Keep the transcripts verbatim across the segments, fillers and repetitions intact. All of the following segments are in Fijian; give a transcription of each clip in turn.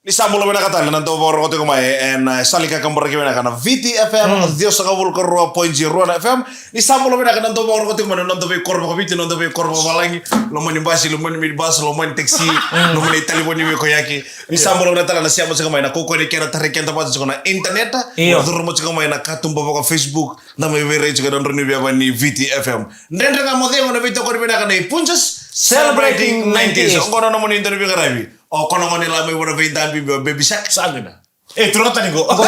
Ni sa bula vinaka tale na dau vakarorogo tiko mai ena sala ni kakaburaki vinaka na Viti F M, ciwasagavulu ka rua point rua na F M. Ni sa bula vinaka na dau vakarorogo tiko mai na noda veikoro vakaviti, noda veikoro vakavalagi, loma ni basi, loma ni minibus, loma ni taxi, loma ni talevoni veikoyaki. Ni sa bula vinaka tale na sema tiko mai na kaukaua ni kena tarai keda vata tiko na internet. Io. Curuma tiko mai na katuba vaka Facebook, da mai veirai tiko na drau ni veva ni Viti F M. Dredre ga mo cegu na veitokoni vinaka na iPunjas, celebrating nineties. Oqo na nomuni dau ni veiqaravi. O koya na gone la mai Vanua Veidabi, o Baby Shark. Sa dina. E, turaga tani qo. Qo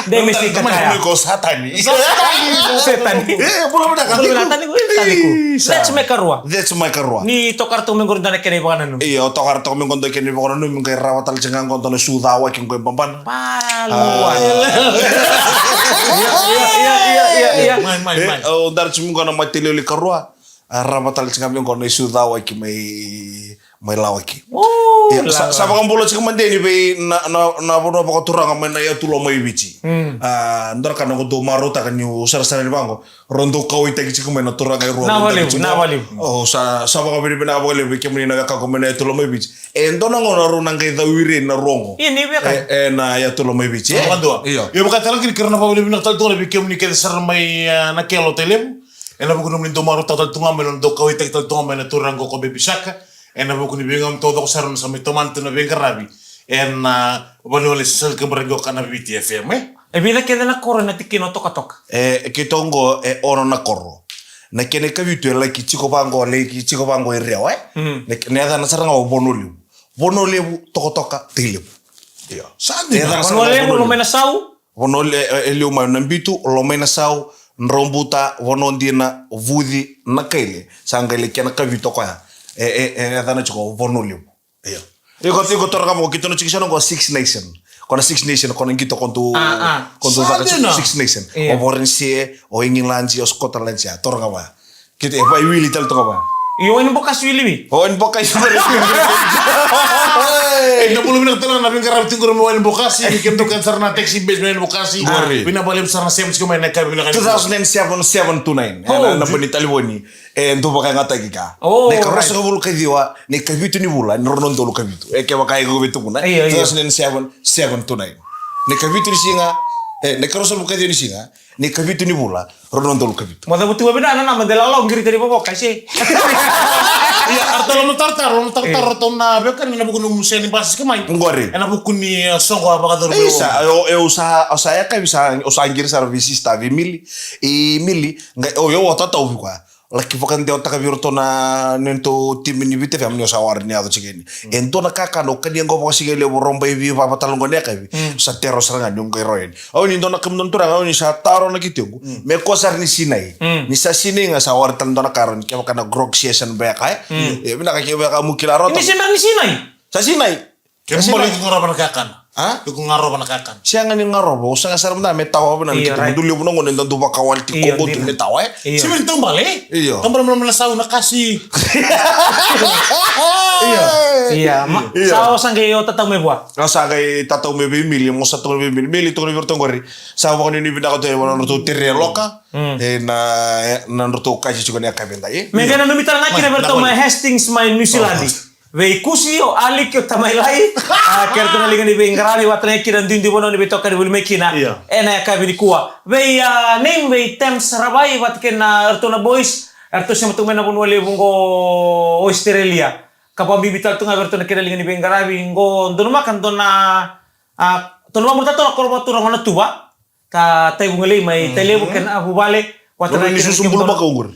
Demi, Demi Sika Taya. Ko sa tani. Sa tani. Sa tani. E, bula vinaka. Bula vinaka tani qo, tani qo. Isa. Let's make a rua. That's my karua. Ni tokara toka mai qori dua na kena ivakananumi. Io, tokara toka mai qori dua na kena ivakananumi, qai rawa tale tiko ga qo dua na sucawaki qo e babana. Palua. Ia, ia, ia, ia, ia. Mai, mai, mai. E, o dara tiko mai qo na matelioli karua. A, rawa tale tiko ga mai qo na isucawaki mai, mai lawaki. Ia, sa, sa vakabula tiko madeni vei na, na, na vanua vakaturaga mai na yatu Lomaiviti. A, dua na ka na qo dau marautaka niu sarasara ni vaqo. Rau dau kauwaitaki tiko mai na turaga e rua. Na valevu, na valevu. O, sa, sa vakavinavinaka vakalevu vei kemuni na wekaqu mai na yatu Lomaiviti. E dua na gauna rau na qai cau i rai na rua qo. Ia, ni veka. E, e na yatu Lomaiviti. E, vakadua. Io. Io, vaka tale ga kina kei ira na vakavinavinaka tale tu ga vei kemuni kece sara mai, a, na kelo Tailevu. Ena vuku ni nomuni dau marautaka tale tu ga mai, na dau kauwaitaki tale tu ga mai na turaga qo ko Baby Shark. Ena vuku ni veigauna taucoko sara na sa mai tomana tu na veiqaravi ena vanua ni sala ni kaburaki qo ka na Viti F M, e? E vica kece na koro ena tikina o Tokatoka? E, keitou qo e ono na koro. Na kena ikavitu e laki tiko vaqo, laki tiko vaqo e Rewa, e? Mm. Na, na yacana sara ga o Vanua Levu. Vanua Levu, Tokatoka, Tailevu. Io. Sa dina. E yacana sara ga Vanua Levu, Vanua Levu. Loma i Nasau? Vanua Le-, e, e liu mai o Nabitu, Lomainasau, Drabuta, Vanua Dina, Vuci, Nakaile. Sa qai lai kena kavitu o koya. E, e, e, e yacana tiko o Vanua Levu. Io. Iko, iko toro ga mo, keitou na tiko sa na qo Six Nation. Ko na Six Nation, ko na qito ko dou, ko dou caka Six Nation. Io. O Varanise, o Igiladi, o Scotland, ya, toro ga vaya. Keitou e vakaiwili tale toka vaya. Io, Wainibokasi Wiliwi. O Wainibokasi Wiliwi. E, na bula vinaka tale ga na veiqaravi tiko qori mai Wainibokasi, ni kemudou kece sara na taxi base mai Wainibokasi. Qori. Vinaka vakalevu sara na sema tiko mai na yakavi vinaka. Two thousand and seven, seven two nine. E, na, na naba ni talevoni. E, dou vakayagataki ka. Oh, right. Na ikaruasagavulu ka ciwa, na ikavitu ni vula, ni rua na udolu ka vitu. E, kevaka e veitukuna. Io, io. Two thousand and seven, seven two nine. Na ikavitu ni siga, e, na ikaruasagavulu ka ciwa ni siga, na ikavitu ni vula, rua na udolu ka vitu. Mo cavuti vakavinaka na naba de lalo qiri tani vavoka se. Ia, a ratou na tarotaro, na tarotaro ratou na veiwekani ena vuku ni nomu sega ni basika mai. Qori. Ena vuku ni, e, soqo a vakacuru. Isa, o, o sa, o sa yakavi sa, o sa qiri sara vei sister vei Mili. I Mili, qai, o, o tatau vei koya. Laki vakadewataka vei iratou na neitou timi ni Viti F M ni o sa waraki ni yaco tiko yani. E dua na kakana au kania qo vakasigalevu, rau bai veivava tale qo na yakavi. Sa tero sara ga niu qai rawa yani. Au ni dua na kemudou na turaga, au ni sa taro na kitequ. Me kua sara ni sinai. Ni sa sinai ga sa waraki tale dua na ka rawa ni kevaka na grog session beka, e. E vinaka kevaka mo kila rawa. Ni sinai, ni sinai. Sa sinai. Ke bale iko garova na kakana. A? Iko garova na kakana. Sega ni garova, au sega sara mada me tawa vinaka na kitequ. Dou levu na gauna eda dau vakawali tiko qo dou me tawa, e? Io. Sega ni taubale, e? Io. Taubale mai na sau na kasi. Io. Io. Sa o sa qai o tatau mai vua. O sa qai tatau mai vei Mili, mo sa tukuna vei Mili. Mili, tukuna vei iratou qori. Sa vakanuinui vinaka tu e vua na nodratou tere e Loka. E na, e na nodratou kasi tiko na yakavi edai, e? Me qai nanumi tale ga kina vei iratou mai Hastings mai New Zealand. Vei Kusi, o Aliki, o Tamailai. A, kei ratou na liga ni veiqaravi, vata na kena duidui vanua ni veitokani voli mai kina. Io. Ena yakavi nikua. Vei, a, name vei Tams Ravai, vata kei na, a, ratou na boys. Eratou sema tu mai na vanua levu qo Australia. Ka vakabibi tale tu ga vei ratou na kena liga ni veiqaravi qo, donumaka, dona, a, donumaka, dona koro vakaturaga o Natuva. Ka Taivugalei mai Tailevu kei na vuvale. Vata na kena susu bulu maka uquri.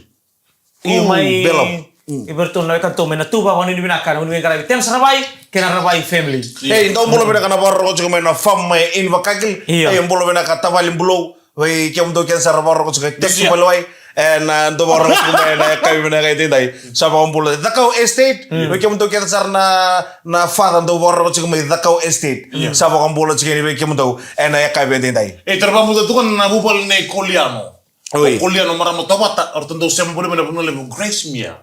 Io, mai Belavu. Vei iratou na wekadatou mai Natuva, vakanuinui vinaka, na vuniwai qaravi Tams Ravai kei na Ravai family. Ei, dou bula vinaka na vakarorogo tiko mai na farm mai Invercargill. Io. Ei, bula vinaka tavali Bulou. Vei kemudou kece sara vakarorogo tiko mai Tesu Valewai. E na dou vakarorogo tiko mai na yakavi vinaka edaidai. Sa vakabula Cakau Estate. Vei kemudou kece sara na, na father dou vakarorogo tiko mai Cakau Estate. Sa vakabula tiko yani vei kemudou ena yakavi edaidai. E, tara vakabula tiko na vuvale nei Koliano. Oi. O Koliano, marama Tovata, o ratou dau sema voli mai na vanua levu Gracemere.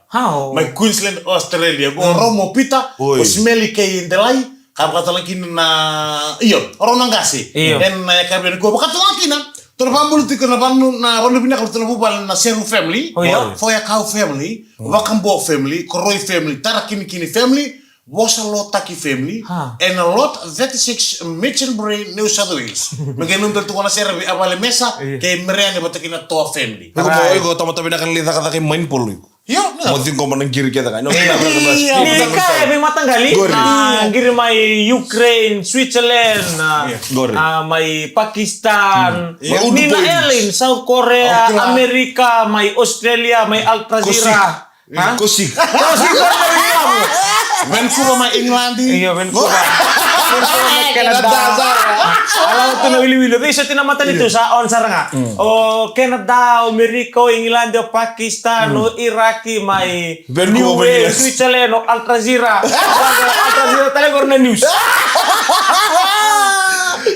Mai Queensland, Australia. O Romo Peter, o Simeli kei Delai, ka vakatala kina na, io, o rau na qase. Io. Ena yakavi nikua vakatala kina. Tou na vakabula tiko na vanua, na vanua vinaka, ratou na vuvale na Seru family, Foyakau family, Vakabo family, Koroi family, Tarakinikini family, Vosa Lotaki family, ha, ena Lot thirty-six, Mitchell Brae, New South Wales. Me qai nomu tale tu qo na sere vei Avale Mesa, io, kei Meriane vata kei na Toa family. Iko mo, iko tamata vinaka ni lai cakacaka i Main Polo iko. Io, na. Mo ciqoma na qiri kece ga. Io, io, ni kaya vei mataqali, qori, na qiri mai Ukraine, Switzerland, na, io, qori, a, mai Pakistan, mm, io, ni na airline, South Korea, Auckland, America, mai Australia, mai Al Jazeera. Kosik. Ha? Kosik. Kosik, kosik, kosik. Vancouver mai England. Io, Vancouver. Vancouver mai Canada. Canada, sara. Ala tu na wiliwili. Vei so tina matanitu, io, sa on sara ga. Mm. O Canada, o Amerika, o England, o Pakistan, mm, o Iraki, mai Vancouver, New Wales, Switzerland, o Al Jazeera. Al Jazeera tale qori na news.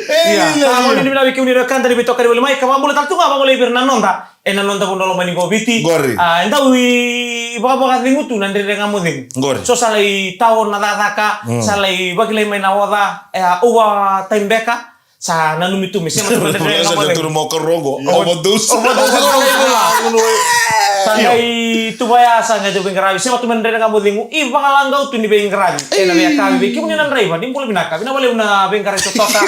Ia, ia, sa ia. Ni vinaka vei kemuni na ka da ni veitokani voli mai, ka vakabula tale tu ga, vakabula vei ira na noda. Ena noda vanua lomani qo Viti. Qori. A, e dau i, i vakavakacegu tu na Dredre Ga Mo Cegu. Qori. So sa lai tao na cakacaka, mm, sa lai vakilai mai na oca, e a, overtime beka, sa nanumi tu me sema tu na Dredre Ga Mo Cegu. Sa tu na mo karua qo. Overdose. Overdose. Sa qai tu vaya, sa qai tu veiqaravi. Sema tu me na Dredre Ga Mo Cegu. I vakalagau tu ni veiqaravi. Ena veiyakavi vei kemuni na draiva, ni bula vinaka. Vinaka vakalevu na veiqaravi totoka.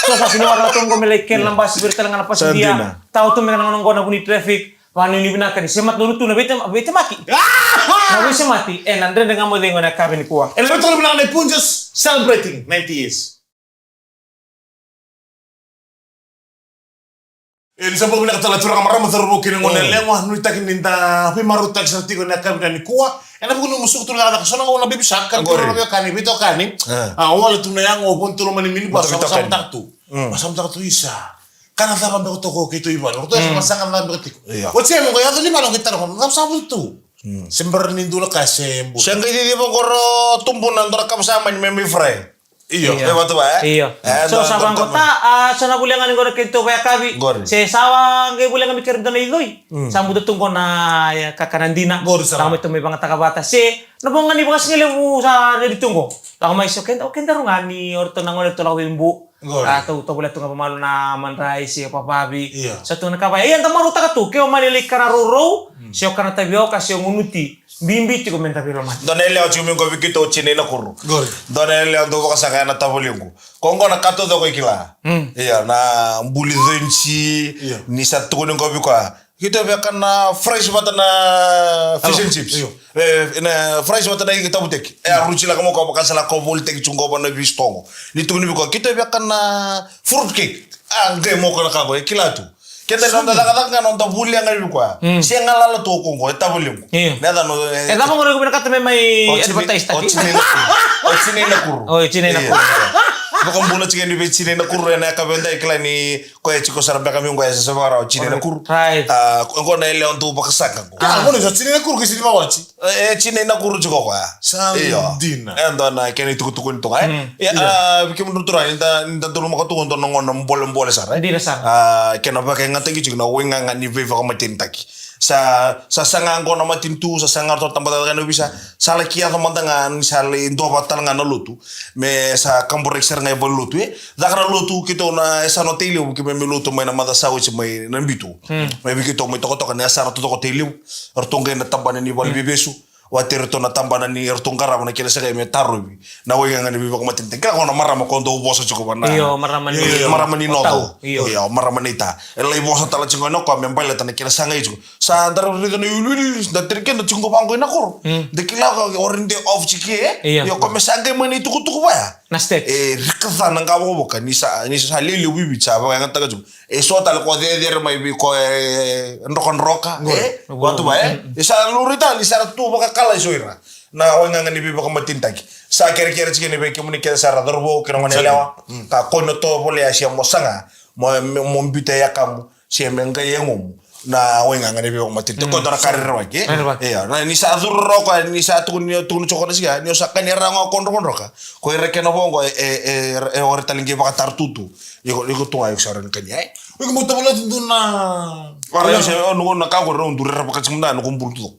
So sa sini wara na toqo me lai kena na basi, vei ira tale ga na pasidia. Sa dina. Tao tu me na gauna qo na vu ni traffic. Vakanuinui vinaka ni semati na ulutu na veite-, veitemaki. Na veisemati, ena Dredre Ga Mo Cegu ena yakavi nikua. Ena veitokani vinaka na Punjas celebrating ninety years. E, ni sa bula vinaka tale turaga, marama, cauravou kei na gone yalewa, nuitaki ni da veimarautaki sara tiko ena yakavi nikua. Ena vuku ni musuki tu na cakacaka, so na gauna bibi saka, qori, turaga, veiwekani, veitokani. A, wale tu na yago, o vou tu loma ni minibus, sa vasamataka tu. Vasamataka tu, isa. Ka na cava beka toka o keitou i vale. O ratou e sa na saga cava beka tiko. Io. Oti e mo qai yaco ni vale o qai tara, na cava sa votu tu. Se bera ni dua na ka se bula. Se qai cici vaqo ro tubuna dua na ka sa mai ni me mai fry. Io. Io. E vatu va, e? Io. E, so sa vaqo ta, a, sa na vulega ni qo na keitou vayakavi. Qori. Se sa qai vulega mi kere dua na icoi. Sa buta tu qo na, e, kakana dina. Qori sara. Lako mai tou mai vagataka vata. Se, na vo ga ni vakasigalevu sa redi tu qo. Lako mai se o keda, o keda ru ga ni o ratou na gone ratou lako vei bu. Qori. A, tou, tou voleka tu ga vamalu na madrai se vavavi. Io. Sa tu na ka vaya. Ia, da marautaka tu, ke o mani lai kana rourou, se o kana tavioka, se o gunuti. Bibi tiko me da veilomani. Dua na yalewa tiko mai qo vei keitou o Jine Nakuru. Qori. Dua na yalewa dau vakasaka ena tavalequ. Ko qo na ka taucoko e kila. Ia, na buli coinci, io, ni sa tukuni qo vei koya. Keitou via kana fries vata na fish and chips. Io. E, na fries vata na ika tabuteki. E a ruci lako mo ko vaka sa lako volitaki tu qo vana vistogo. Ni tukuni vei koya, keitou via kana fruit cake. A, qai mo ko na ka qo, e kila tu. Keda na noda cakacaka ga, noda vulia ga vei koya. Se galala tu o ko qo, e tavalequ. Io. Na yacana, e, e cava qo na vinakata me mai advertise taki? O Jine Nakuru. O Jine Nakuru. O Jine Nakuru. Io. Vakabula tiko ni vei Jine Nakuru, ena yakavi edaidai kila ni Koya e tiko sara beka mai qo e sa vakarau Jine Nakuru. Right. A, qo na yalewa dau vakasaka qo. A, qo na sa Jine Nakuru ke Jine Vawati. E, Jine Nakuru tiko koya. Sa dina. E dua na kena itukutuku ni toka, e. Ia, a, vei kemudou turaga, ni da, ni da dau lomaka tu qo dua na gauna bolebole sara, e. Dina sara. A, kena vakayagataki tiko na waigaga ni veivakamatenitaki. Sa, sa saga qo na matanitu, sa saga ratou tabacakacaka na ovisa, sa laki yaco mada ga ni sa lai dua vata tale ga na lotu. Me sa kaburaki sara ga e valenilotu, e. Caka na lotu keitou na yasana o Tailevu, keimami lotu mai na maca sa oti mai na Bitu. Mai vei keitou mai Tokatoka na yasana totoka o Tailevu. Ratou qai na tabana ni valeniveivesu. Vata kei ratou na tabana ni ratou qarava na kena sagai me tarovi na waigaga ni veivakamatenitaki. Kila ko na marama ko dau vosa tiko vana. Io, marama ni, io, marama ni Noco. Io, marama ni Ta. E lai vosa tale tiko na koya me baleta na kena sagai tiko. Sa da raica na iwiliwili, da tere keda tiko vaqo ina koro. Da kila ko already off tiko, e? Io. Io, ko me sa qai mai na itukutuku vaya. Na step. E, rika ca na qavokavoka, ni sa, ni sa lelevu i Viti sa vakayagataka tiko. E so tale ko cecere mai vei ko e drokadroka, e? Vatu va, e? E sa lori tale, ni sa tu vakakala i so ira. Na waigaga ni veivakamatenitaki. Sa kerekere tiko ni vei kemuni kece sara cauravou kei na gone yalewa. Ka ko ni tovolea sia mo saga. Mo, mo biuta e yakamu. Se me qai yagomu na waigaga ni veivakamatenitaki. Ko dua na ka rerevaki, e? Rerevaki. Ia, na, ni sa curu rawa koya, ni sa tukuni, tukuni tiko na siga, ni o sa kania rawa ga ko drokadroka. Ko ira kena vo qo, e, e, e, e, o ira tale qai vakatara tutu. Iko, iko tu ga, iko sa rawa ni kania, e? Iko mo tavala tu tu na. Vara, io, se, o, nuku na ka ko rau dure rapa ka tiko mada, nuku bulu tu.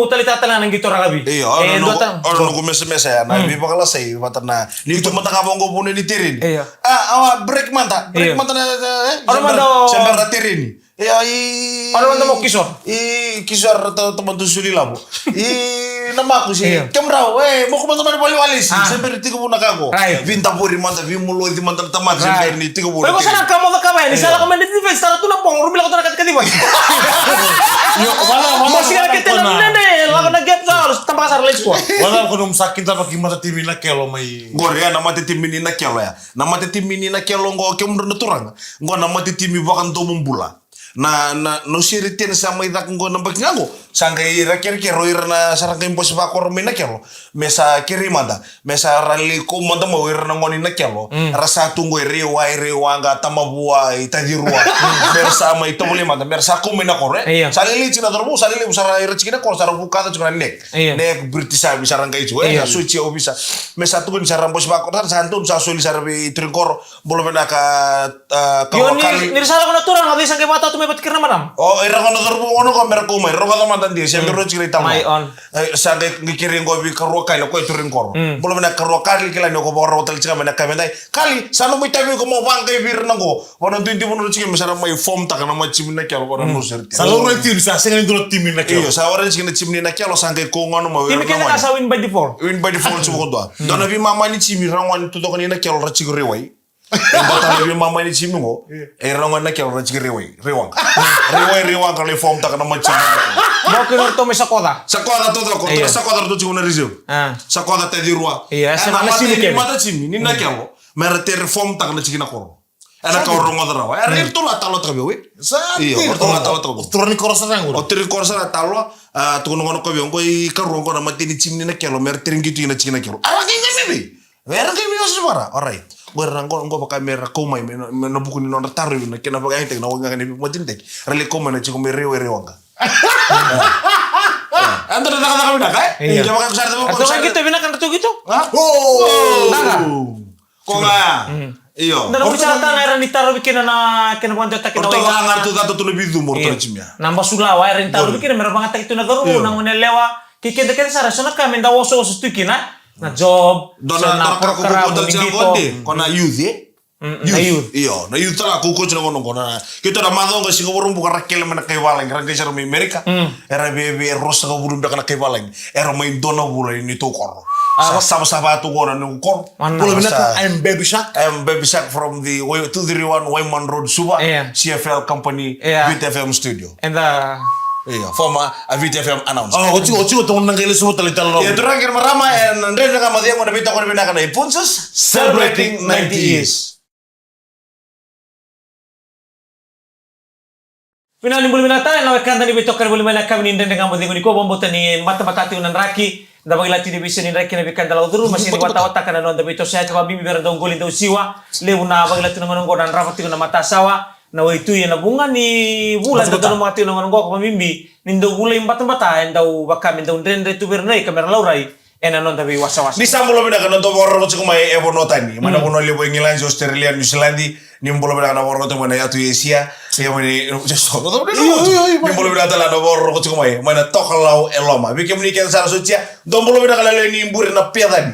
noqu taleitaka tale ga na qito rakavi. Io, e, au na dua noqu, tale au na noqu mesamesa ya, na veivakalasai vata na, ni tu mada ga vaqo vuna ni tirini. Io. A, awa, break mada, break mada na, e, se bera tirini. Io, i, au na mada mo kisor. I kisor, ta, ta mada suli lavo. I na maku si, kemudrau, e, mo ko mada mada valiwali si, se bera tiko vuna kako. Right. Vinda vuri mada, vimoloci mada na tamata, se bera ni tiko vuna. Oi, ko sa na kamo da kava, ni sa lako mada ni fes, sa ra tu na pong, rumi lako tu na katikati vata. Io, wala, wala, mo si kete na nene, lako na gap sa, tabaka sa ra lai squat. Wala, ko num sa kida vaki mada timi na kelo mai. Qori, ya, na mata timi ni na kelo, ya. Na mata timi ni na kelo qo, kemudra na turaga. Qo na mata timi vakadomobula. Na, na, na useri tena sa mai caka qo na baki ga qo. Sa qai ra kerekere o ira na sa ra qai bose vakoro mai na kelo. Me sa kerei mada. Me sa ra lai kou mada mai o ira na gone ni na kelo. Mm. Ra sa tu qo e Reiwa, e Reiwaqa, Tamavua, i Tacirua. Mm. Me ra sa mai tovolei mada. Me ra sa kou mai na koro, e. Io. Sa lelei tiko na cauravou, sa lelevu sara ira tiko na koro, sa ra vukaca tiko na neck. Io. Neck, British Army, sa ra qai tiko, e. Io. Sa sotia ovisa. Me sa tukuni sa ra bose vakoro, sa, sa donu sa soli sara vei turiqoro. Bula vinaka, a, Karua Kali. Ni ra sa lako na turaga, o cei sa qai vakatau tu mai vata kei ira na madam? O, ira gona cauravou gona qo me ra kou mai, rogoca mada dia, se me rau tiko ira i tama. Mai on. E, sa qai, qai kerei qo vei Karua Kali, o koya turiqoro. Mm. Bula vinaka Karua Kali, kila ni o ko vakarorogo tale tiko mai na kavedai. Kali, sa nomu itavi iko mo vaqai vei ira na qo. Vana duidui vanua tiko me sa ra mai form taka na mata timi na kelo, vana no seri tiko. Sa laurai timi, sa sega ni dua na timi na kelo. Io, sa laurai tiko na timi na kelo, sa qai kou gona mai. Timi kece ga sa win by default. Win by default, tiko dua. Mm. Dua na veimama ni timi, ra gona tu toka ni na kelo, ra tiko Reiwai. E dua tale veimama ni timi qo. Io. E ra gona na kelo ra tiko Reiwai, Reiwaqa. Reiwai, Reiwaqa lai form taka na mata timi. Mo kei ratou mai Sakoca. Sakoca taucoko, io. Sakoca ratou tiko na reserve. A. Sakoca, Tacirua. Io, e sa na mata timi kece. Mata timi ni na kelo. Me ra tere form taka na tiki na koro. E na ka o rogoca rawa. E ra iratou la talo taka vei au. Sa io, iratou la talo taka vei au. O turaga ni koro sara qori. O turaga ni koro sara talo. A, tukuna gona ko vei au qo i Karua qo na mata ni timi ni na kelo. Me ra tere qito i na tiki na kelo. A ra qai qai vei. Era qai veiwasewasei vara, alright. Qo era qo, qo vaka me ra kou mai, me na, me na vuku ni nodra tarovi na kena vakayagataki na waigaga ni veivakamatenitaki. Ra lai kou mai na tiko mai Reiwa, Reiwaqa. Eda na cakacaka vinaka, e? Io. Io, vaka ko sa ra cakacaka. Ratou qito vinaka, ratou qito. A? O! Vinaka. Ko ga ya. Mm. Io. Da na vusa tana era ni tarovi kina na, kena vakadewataki na waigaga. Ratou ga ratou cata tu na vicumu, ratou na timi ya. Na basulawa era ni tarovi kina, me ra vakayagataki tu na cauravou, na gone yalewa. Kei keda kece sara, so na ka me da osooso tu kina. Na job, dua na, so na, dua na ka program, kaukaua tale tiko qo, qito. Ko na youth, e? Mm, na youth. Io, na youth tale kaukaua tiko na gauna qo, na. Keitou na macawa qo, siga Vakaraubuka ra kele mai na kai valagi, ra qai sara mai Amerika. Mm. Era viavia e ruasagavulu beka na kai valagi. Era mai dua na vula i neitou koro. A, sa savasava tu qo na noqu koro. Bula vinaka, I am Baby Shark. I am Baby Shark from the way, two three one Waiman Road, Suva. Yeah. C F L company, yeah. Viti F M studio. And, uh, io, former, a, Viti F M announcer. O, o tiko, o tiko, tiko na qai lesu tale i tale. Io, turaga kei na marama, e na Dredre Ga Mo Cegu, na veitokoni vinaka na Ipunzas, celebrating ninety years. Vinaka ni bula vinaka tale na wekada ni veitokoni voli mai na yakavi ni Dredre Ga Mo Cegu nikua, vakabauta ni batabata tiko na draki, da vakila tiko ni veisau ni draki kei na veika da lako curuma, sega ni vakataotaka na noda veitosoyaki vakabibi vei ira dau qoli dau siwa, levu na vakila tu na gauna oqo na drava tiko na matasawa, na waitui ena vuqa ni vula eda donumaka tiko na gauna oqo, vakabibi ni dau vula ibatabata, e dau vaka me dau dredre tu vei ira na ika me ra laurai ena noda veiwasawasa. Ni sa bula vinaka na dau vakarorogo tiko mai e vanua tani, mai na vanua levu e Igiladi, Australia, New Zealand, ni bula vinaka na vakarorogo tiko mai na yatu i Asia, ia mai ni, ni bula vinaka tale na vakarorogo tiko mai, mai na Tokalau e Loma. Vei kemuni kece sara sotia, dau bula vinaka na lewe ni bure na Piacani.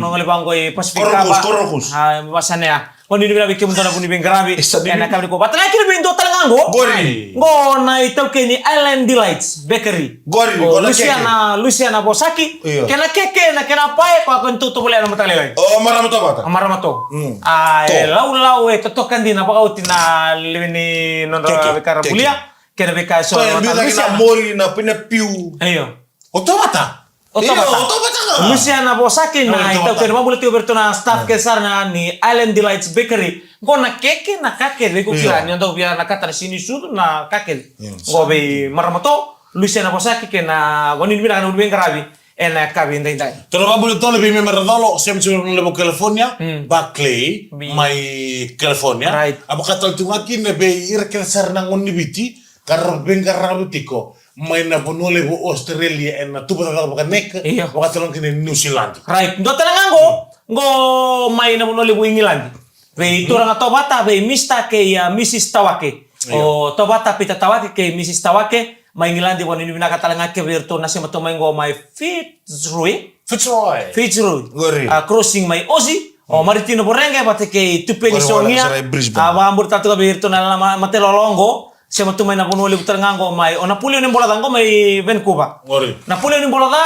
na gole vaqo i Pacific Coral Coast, Harbour. Coral Coast. A, vakasanaya. Qo ni vinaka vei kemudou na vu ni veiqaravi. E sa ni. Ena ka vei ko vata na kina vei dua tale ga qo. Qori. Qo na itaukei ni Island Delights Bakery. Qori, o qo na Luciana, keke. Luciana Vosaki. Io. Kena keke, na kena pae, ko a koni tovolea na mataka lailai. O marama tovata. A marama to. Mm. A, to. E laulau, e totoka dina vakaoti na lewe ni nodra veika ra bulia. Keke. Keke. Kena veika eso. Ko e na biuta kina Luciana. Mori na pina piu. Io. O tovata. O tovata. Io, o tovata ga. Luciana Vosaki na itaukei ni vakabula tiko vei iratou na staff kece sara na ni Island Delights Bakery. Qo na keke, na ka kece, vei ko kila ni o dau via na kata na sini sucu, na ka kece. Qo vei marama to, Luciana Vosaki kei na vanua ni vinaka na veiqaravi ena yakavi edaidai. Toro vakabula tale vei Meme Racolo, sema tiko na levu California, Berkeley, mai California. Right. A vakatale tu ga kina vei ira kece sara na gone ni Viti, ka ra veiqaravi tiko mai na vanua levu Australia, ena tuba cakacaka vaka-Mac, io, vakatale ga kina New Zealand. Right. Dua tale ga qo, qo mai na vanua levu Igiladi. Vei turaga tovata, vei Mister kei a Missus Tawake. Io. O tovata Peter Tawake kei Missus Tawake, mai Igiladi, vanua ni vinaka tale ga kece vei iratou na sema tu mai qo mai Fitzroy. Fitzroy. Fitzroy. Qori. A, crossing mai Aussie. O Maritino Vorege vata kei Tupeni Sogia. Qori, wana sara i Brisbane. A, vakabula tale tu ga vei iratou na ma-, mate lolo qo. Sema tu mai na vanua levu tale ga qo mai. O Napoleon ni Bolaca qo mai Vancouver. Qori. Napoleon ni Bolaca,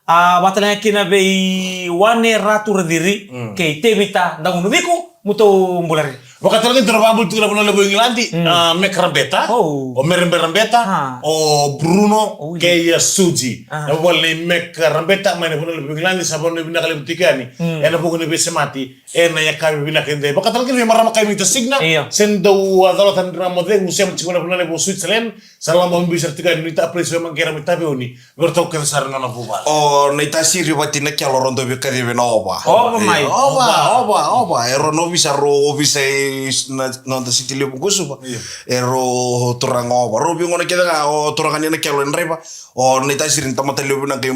a, vata tale ga kina vei Wane Ratu Raciri, kei Tevita Dagunuciku, mutou bula re. Vakatale ga ni toro vakabula tiko na vanua levu Igiladi, a, Mac Rabeta, o Mere Rabeta, o Bruno, kei a Suji. Na vale nei Mac Rabeta, mai na vanua levu Igiladi, sa vanua vinaka levu tiko yani. Ena vuku ni veisemati, ena yakavi vinaka edaidai. Vakatale ga kina vei marama kai Mita Signa, io, se dau a calata na dra mo cegu, sema tiko na vanua levu Switzerland, sa lama bibi sara tiko yani, ni ta place vei maqera mai Taveuni, vei iratou kece sara na nona vuvale. O Naitasiri vata na Kelo, rau dau veikacivi na Ova. Ova mai. Io, Ova, Ova, Ova. E rau na ovisa, rau ovisa i s-, na, na noda siti levu Vagusuva. Io. E rau turaga Ova. Rau veigauna kece ga, o turaga ni na Kelo e draiva. O Naitasiri na tamata levu vinaka, qai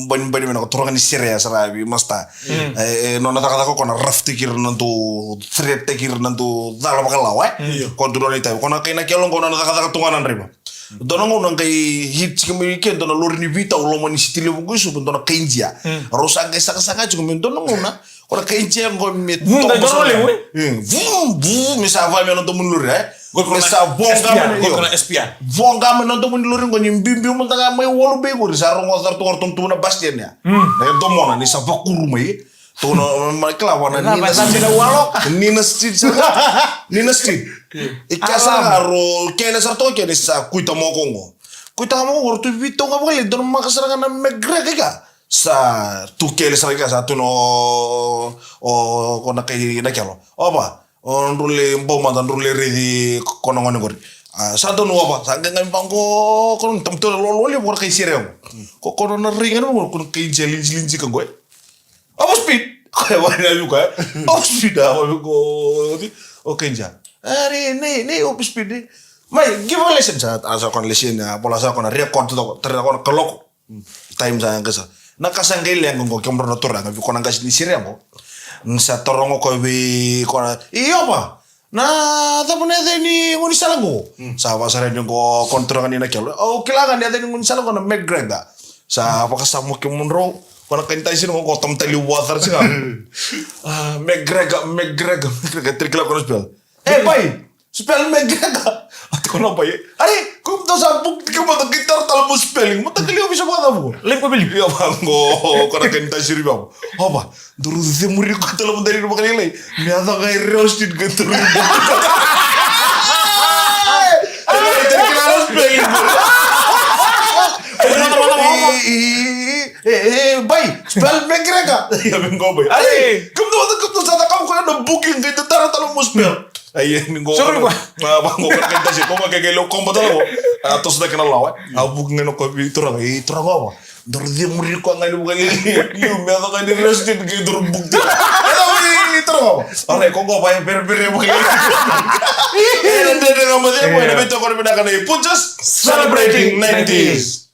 banibani vinaka, turaga ni serea sara vei masta. Mm. E, e, nona cakacaka ko na rough-taki ira na dau, thread-taki ira na dau cala vakalawa, e? Io. Ko dua na itavi. Ko na kai na Kelo qo nona cakacaka tu ga na draiva. Dua na gauna qai hit tiko mai ke dua na lori ni veitau loma ni siti levu Vagusuva, dua na kai Idia. Mm. Rau sa qai saqasaqa tiko me dua na gauna. Ko na kai Idia qo me toka sara. Vum, vum, me sa va me na domo ni lori, e? Me sa voqa me na, io. Voqa me na domo ni lori qo ni biubiu mada ga mai Walu Bay qori, sa rogoca sara tu qori, tu na bus stand ya. Mm. E domona ni sa vakuru mai. Tu na, ma kila vana ni na street. Ni na street sara. Ni na street. I kea sara ga rau kele sara toka kea ni sa kuita moko qo. Kuita moko qo rau tu veitau ga vakalailai, dua na maka sara ga na McGregor ka. Sa tu kele sara ga, sa tu na o, o, ko na kai na Kelo. Ova, o drau lai bau mada, drau lai raici ko na gone qori. A, sa donu Ova, sa qai qai vaqo, ko na tamata lololi, ko na kai serea qo. Ko, ko na rai ga na vaqo, ko na kai Idia linji, linji ka qo, e. Ova speed. Ko e vani na yuka, e. Ova speed, a, ova ko, o kai Idia. Ari, nei, nei, ova speed, nei. Mai, give a lesson, sa, a, sa ko na lesson, a, vola sa ko na record, tara ko na kaloko. Time sa qai sa. Na ka sa qai leqa qo, kemudrau na turaga, vei ko na qase ni serea qo. Ni sa taroga ko vei ko na, i Ova, na cava na yaca ni gaunisala qo? Mm. Sa vakasara yani qo ko na turaga ni na Kelo. Au kila ga ni yaca ni gaunisala qo na McGregor. Sa vakasama kemudrau, ko na kai Naitasiri qo, ko tamata liu vua sara siga. A, McGregor, McGregor, McGregor, tiri kila ko na spell. E, bai! Spell McGregor. A tiko na bai. Ari, ko mata sa book tiko mata qai tara tale mo spelling. Mata qai liu visa vakacava qo? Levu ko vili. Ia vaqo, ko na kai Naitasiri vaqo. Ova, daru cemuri ko tale mo dari vakalailai. Me yaco ga i Rewa Street qai daru. Tara tara kila na spelling. E, e, e, bai, spell McGregor. Ia vaqo bai. Ari, ko mata, ko mata sa cakava ko na booking qai tara tale mo spell. Ai, ni go. Sorry, ko. Ma ba go ka ta si ko ma ke ke lo komba tala ko. A toso da kena lawa. A buki ngeno ko bi turaga, i turaga ba. Dor di muri ko ngai buka li. Liu me da ngai resident ke dor bukti. Era wi turaga ba. Ora ko go ba per per buka li. Era de de ngamo de mo na beto ko na kana. Put just celebrating nineties.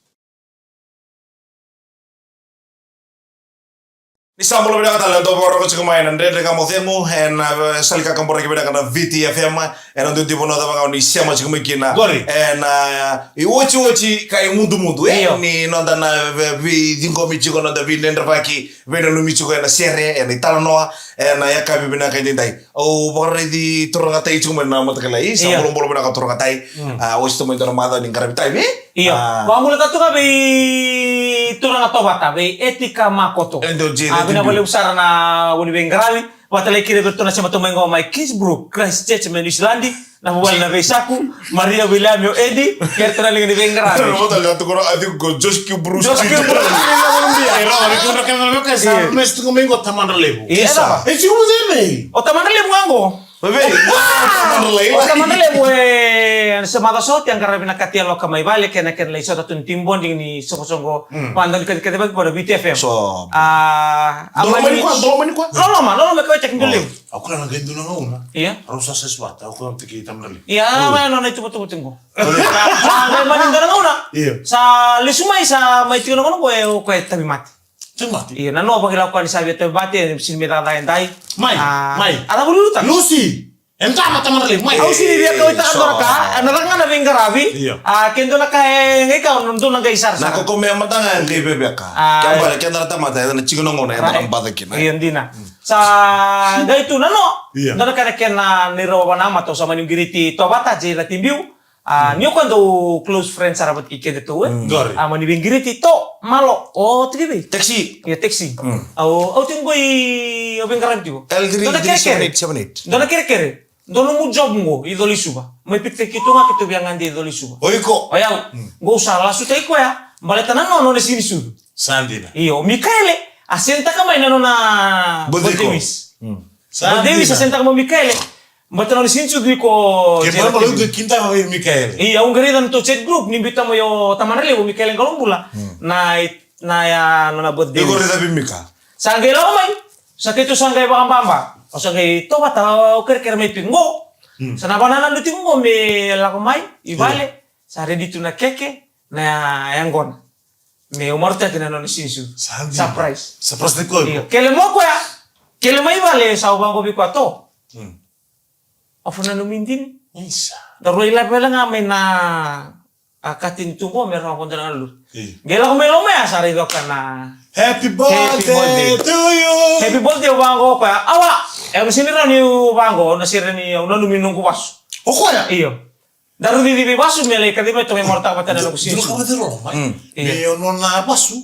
Ni sa bula vinaka tale, dou vakarorogo tiko mai na Dredre Ga Mo Cegu, ena, e, sala ni kakaburaki vinaka na V T F M, ena dua tiko na cava ga ni sema tiko mai kina. Qori. Ena, e, i otioti ka i mudumudu, e, io, ni noda na, e, veiciqomi tiko, noda veinanumi tiko ena sere, ena italanoa, ena yakavi vinaka edaidai. Au vakaraici turaga tai tiko mai na mataqali, sa, io, bolobolo vinaka turaga tai. Mm. A, osi tu mai dua na macawa ni qaravi tai, e? Io. A. Vakabula tatu ga vei turaga Tovata, vei Etika Makoto. E, dou jina. A, vinaka vakalevu sara na vuli veiqaravi. Vata lai kina vei ratou na sema tu mai qo mai Kingsbrook, Christchurch, mai New Zealand. Na vuvale na veisaku, Maria William, o Edi, kei ratou na liga ni veiqaravi. Vata lai tukuna, I think ko Josh Kingsbrook. Josh Kingsbrook. E, rawa, ni kudra kena veka sa, io, mes tu mai qo Tamadra Levu. Io, sa. E, si ko mai. O Tamadra Levu ga qo. Vei, vei. O Tamadra Levu, e, se macawa sa oti a qaravi na kati yaloka mai vale, kena, kena lai sota tu ni team bonding ni soqosoqo. Mm. Vada ni kacikaci vaki vua na V T F M. So. A, a, dola mai ni koya, dola mai ni koya. Loloma, loloma e kauaitaki dua levu. Au kila na qai dua na gauna. Ia. Rau sa sesi vata, au kila na tiki Tamadra Levu. Ia, mm, mai nona ituvatuva tiko. Ia. Sa qai mai dua na gauna. Ia. Sa lesu mai, sa mai tiko na gauna qo e, o koya e tauvimate. Tauvimate. Io, na noa vakila koya ni sa via tauvimate, sini me cakacaka edai. Mai, a, mai. A cava luluta? Lusi. E dua na Tamadra Levu, mai. Au sini via kauaitaka dua na ka, so, na caka ga na veiqaravi. Io. A, ke dua na ka e qai ka, dua na qai sarasara. Na kokomea mada ga e qai veveka. A. Ke bale, ke dua na tamata, e na tiko na gauna, e dua na baca kina. Io, dina. Mm. Sa qai tu na noa. Io. Dua na ka na kena ni rawa vanamata, au sa mani qiriti Tovata, Jay Catibiu. A, mm, ni o koya dau close friend sara vata kei kedatou, e? Mm. Qori. A, mani veiqiriti, to, malo, o, tiki vei? Taxi. Io, taxi. Mm. Au, au tiko qo i, au veiqaravi tiko. L three, dua na three, kerekere. Seven eight, seven eight. Dua na kerekere. Dua nomu job qo, i Colesuva. Mai pick-taki keitou ga keitou via gade i Colesuva. O iko? O yau. Mm. Qo au sa lasutaki koya, baleta na nona, nona sini sucu. Sa dina. Io, Mikaele, a senditaka mai na nona birthday wish. Mm. Sa dina. Birthday wish, a senditaka mai o Mikaele. Baleta na nona sini sucu ni ko. Ke Jay Catibiu. Ke bala bala uke kinta mai Mikaele. Io, au qai raica na tou chat group ni biuta mai o Tamadra Levu, Mikaele Qalobula. Hmm. Na, na ya, na, na birthday. Iko raica vei Mika. Sa qai lako mai. Sa keitou sa qai vakababa. Au sa qai Tovata, au kerekere mai tu qo. Hmm. Sa na vanananu tiko qo me lako mai i vale. Io. Sa ready tu na keke, na ya, yaqona. Me au marautaki na nona sini sucu. Sa dina. Surprise. Surprise ni koya. Io. Kele mai o koya. Kele mai vale, sa au vaqo vei koya, to. Hmm. Au fananumi dina. Isa. Daru lai lave wale ga mai na, a, katini tu qo me rawa ko dua na lori. Io. Qai lako mai loma ya sa raica o koya na happy birthday, happy birthday to you. Happy birthday, au vaqo o koya. Awa, e, au na sini rawa niu vaqo, au na sere ni, au nanumi noqu vasu. O koya? Io. Daru cici veivasu me lai kaci mai, tou mai marutaka vata na noqu sini sucu. Dua na ka vata rau mai. Mm. Io. Me o nona vasu.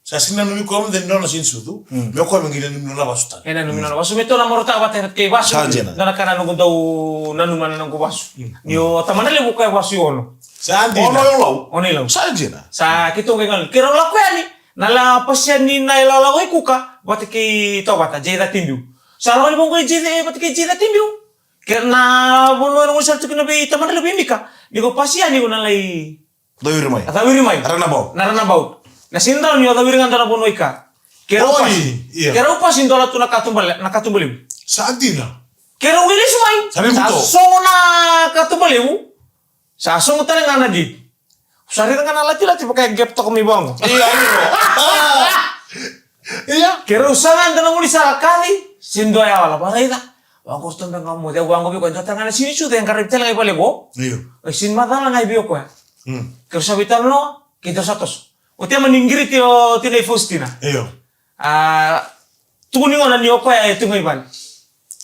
Sa sini nanumi koya me nona sini sucu. Mm. Me o koya me qai nanumi nona vasu tale. E nanumi nona vasu. Me tou na marutaka vata kei vasu. Sa dina. Dua na ka na noqu dau nanuma na noqu vasu. Mm. Ni o Tamadra Levu koya vasu i ono. Sa dina. Ono i Lau. Ono i Lau. Sa dina. Sa keitou qai galu. Keirau lako yani. Na la pasia ni na ilawalawa i Kuka. Vata kei Tovata, Jay Catibiu. Sa lako ni vaqo i Jay, vata kei Jay Catibiu. Kei na vanua na gone sara tu kina vei Tamadra Levu, vei Mika. Ni ko pasia ni ko na lai cawiri mai. A cawiri mai. Runabout. Na runabout. Na sini rawa ni o cawiri ga dua na vanua i ka. Keirau pasi. Oi, io. Keirau pasi dola tu na katuba le-, na katuba levu. Sa dina. Keirau qai lesu mai. Sa vei buto. Sa sogo na katuba levu. Sa sogo tale ga na date. Sa raica ga na latilati vaka e gap toka mai vaqo. Io, io. Io. Keirau sa ga dua na gaunisala kaci, se dua ya wala, vakaraica. Vaqo ratou beka ga moce, au vaqo vei koya, dua tale ga na sini sucu, e qaravi tale ga i vale qo. Io. E sini macala ga i vei o koya. Mm. Keirau sa veitalanoa, keitou sa toso. Oti ya mani qiriti o tinai Faustina. Io. A, tukuni gona ni o koya e tu ga i vale.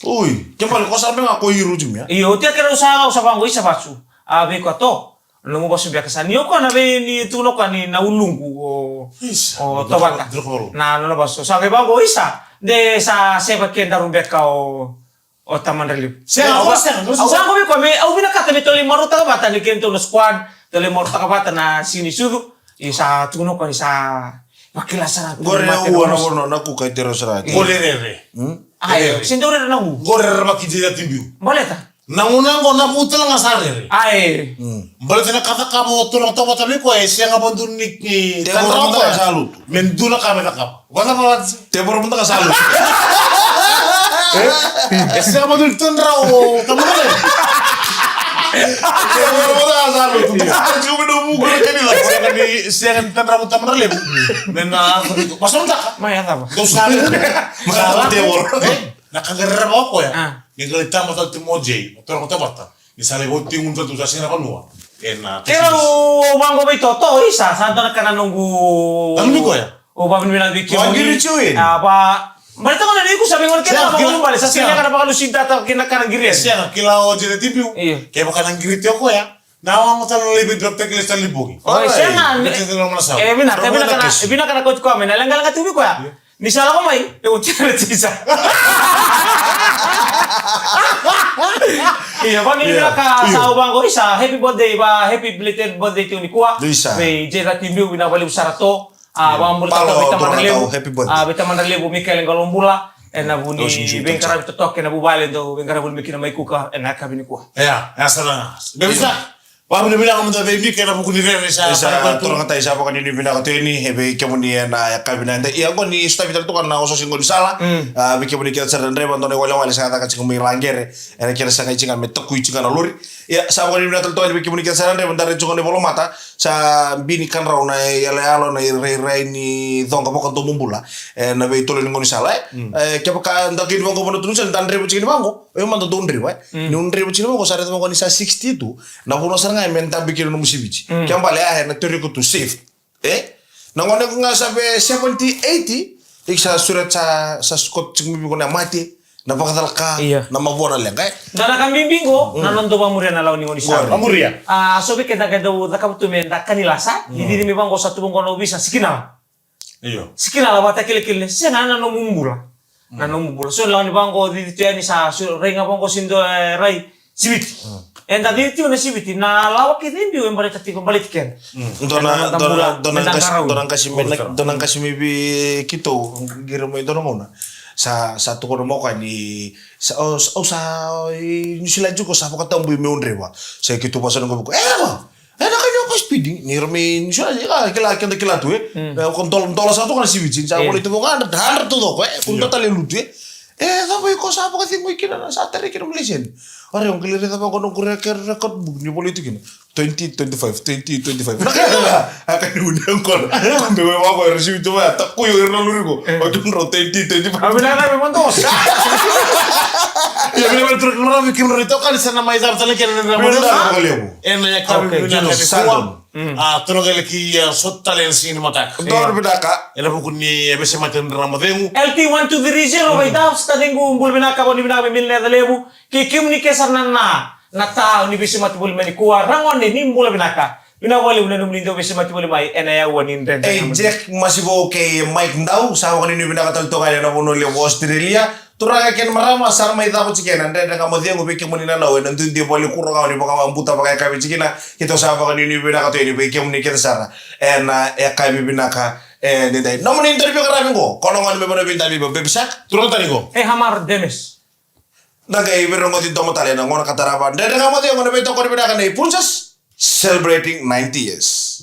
Ui, ke bale ko sa beka ga ko i Rujimia. Io, oti ya keirau sa, au sa vaqo, isa vasu. A, vei koya to. Nomu vasu beka sa. Ni o koya na vei ni tukuna o koya ni na uluqu o, isa, o Tovata. Na, na, na vasu. Sa qai vaqo, isa. De sa seva kedaru beka o, o Tamadra Levu. Sega, au, sega, au, sega. Au sa qo vei koya me, au vinakata me tou lai marautaka vata ni keitou na squad, tou lai marautaka vata na sini sucu. Isa tukuna o koya ni sa vakila sara. Qori na ua na vono na Kuka i tero sara. Qori rere. Hmm? Ai, rere. Sini dau rere na ua. Qori rere vaki Jay Catibiu. Baleta. Na gauna qo na vuta la ga sa rere. Ai. Baleta na ka cakava o turaga Tovata vei koya e sega vakadua ni, ni tevoro tadrava mada koya. Sa lutu. Me dua na ka me cakava. Vata vata. Tevoro mada sa lutu. E sega vakadua ni tadrava o tamana levu. Tevoro mada sa lutu. Tiko me na vuku na kanila. Sega ni, sega ni tadrava o tamana levu. Me na, vasa mada ka. Mai a cava. Dou sa levu. Mai a cava tevoro. Na ka qai rerevaka o koya. Ni qai tama tale tu mo Jay, o turaga Tovata. Ni sa lai vauti gunu tale tu sa sega na vanua. E na kei rau vaqo vei toto, isa, sa dua na ka na noqu. Nanumi koya. O vavinavinaka vei kemuni. Vaqiri tiko ina. A, va, baleta gona ni iko sa vei gona kei na vaqo bale, sa sega na vakalusi data kei na ka na qiri. Sega, kila o Jay na tibiu. Io. Kevaka na qiri tiko koya. Na wago tale na laivi drop teki le sa libogi. Oi, sega. E vinaka, e vinaka na, e vinaka na koti koya me na leqaleqa tu vei koya. Ni sa lako mai, e oti na tisa. Ia, vani vinaka sa au vaqo, isa, happy birthday, va, happy belated birthday tu nikua. Isa. Vei Jay Ratibiu, vinaka vakalevu sara to. A, vakamuria tale vei tamana levu. A, vei tamana levu, Mikael Qalobula. E na vu ni veiqaravi totoka, e na vuvale dau veiqaravi mai kina mai Kuka, e na yakavi nikua. Ia, ia sara. Bebisa. Vavinavinaka mada vei Mika ena vuku ni rere sa. Isa, turaga tai, sa vakanuinui vinaka tu yani, e vei kemuni ena yakavi vinaka. Ia qo ni sotavi tale tu ga na osooso ni gaunisala. A, vei kemuni kece sara na draiva, dua na iwalewale sa caka tiko mai Laqere. Ena kena sagai tiko ga me takui tiko ga na lori. Ia, sa vakanuinui vinaka tale tu yani vei kemuni kece sara na draiva, da rai tiko ga na ivolamata. Sa bi ni kadrau na iyaloyalo, na irairai ni coqa vakadomobula. Ena veitolo ni gaunisala, e. E, kevaka da kei ni vaqo vanua tu ni sala, da draiva tiko ni vaqo. Io mada dou draiva, e. Niu draiva tiko ni vaqo, sa raica vaqo ni sa sixty tu. Na vanua sara ga me dabe kina nomu siviti. Ke bale, a, e na turi iko tu safe. E? Na gone ko ga sa vei seventy, eighty, iko sa sureta sa, sa squat tiko mai vei iko na mate, na vakacalaka, na mavoa na leqa, e? Da na ka bibi qo, na noda dau vamuria na lawa ni gaunisala. Vamuria. A, so vei keda qai dau cakava tu me da kani lasa, ni cici mai vaqo sa tu vaqo na ovisa, sikinala. Io. Sikinala vata kilakila, sega na nomu bula. Na nomu bula. So lawa ni vaqo cici tu yani sa, so rai ga vaqo si dua, e, rai, siviti. Eda cici tiko na siviti, na lawa kece e biu e baleta tiko, baleti keda. Dua na, dua na, dua na qasi, dua na qasi mai vei keitou, qiri mai dua na gauna. Sa, sa tukuna mai o koya ni, sa, o, sa, o sa, i Niusiladi tiko sa vakatabui meu draiva. Sa keitou vasa na qo vei koya. E, va! E na ka ni o koya speeding, ni ra mai Niusiladi, ka kila, keda kila tu, e. E, ko dola, dola sa toka na siviti, sa volai tu vaka hundred, hundred tu toka, e. Ko dua tale lutu, e. E, cava iko sa vakacegui kina na sa tarai kina mo laiseni. Ore, o qai lai raica vaqo noqu reke, record book, ni volai tu kina. Twenty twenty-five, twenty twenty-five. Na ka ya, a ka ni uni ankora. Ko be mai vaqo, era sivi tu vaya, takui o ira na lori ko. O tu drau twenty twenty-five. A vinaka me madosa. Ia, vinaka me turaga na marama, keimami na itokani sa na mai cava tale kina na marama. Vinaka vakalevu. Ena yakavi vinaka nikua. A, turaga Leki, a, sota tale ena siga ni mataka. Donu vinaka. Ena vuku ni, e, veisemati ni drau na macegu. L T one two three zero, vei Davs, taciqu, bula vinaka, vakanuinui vinaka, vei Mili na yaca levu. Kei kemuni ke sara na, na, na ta, o ni veisemati voli mai nikua, ragone, ni bula vinaka. Vinaka vakalevu na nomuni dau veisemati voli mai, ena yaua ni Dredre Ga Mo Cegu. Ei, Jack Masivo kei Mike Dau, sa vakanuinui vinaka tale toka yani ena vanua levu o Australia. Turaga kei na marama, sa ra mai cava tiko ena Dredre Ga Mo Cegu vei kemuni na nau ena duidui valenikuro ga o ni vakavabuta vakayakavi tiko kina. Keitou sa vakanuinui vinaka tu yani vei kemuni kece sara ena yakavi vinaka edaidai. Nomuni dauniveikaravi qo, ko na gone me vanua veidavi vei Baby Shark. Turaga tani qo. E Hamar Demes. Da qai veirogoci domo tale ena gauna ka tarava. Dredre Ga Mo Cegu, na veitokoni vinaka nei Princess, celebrating ninety years.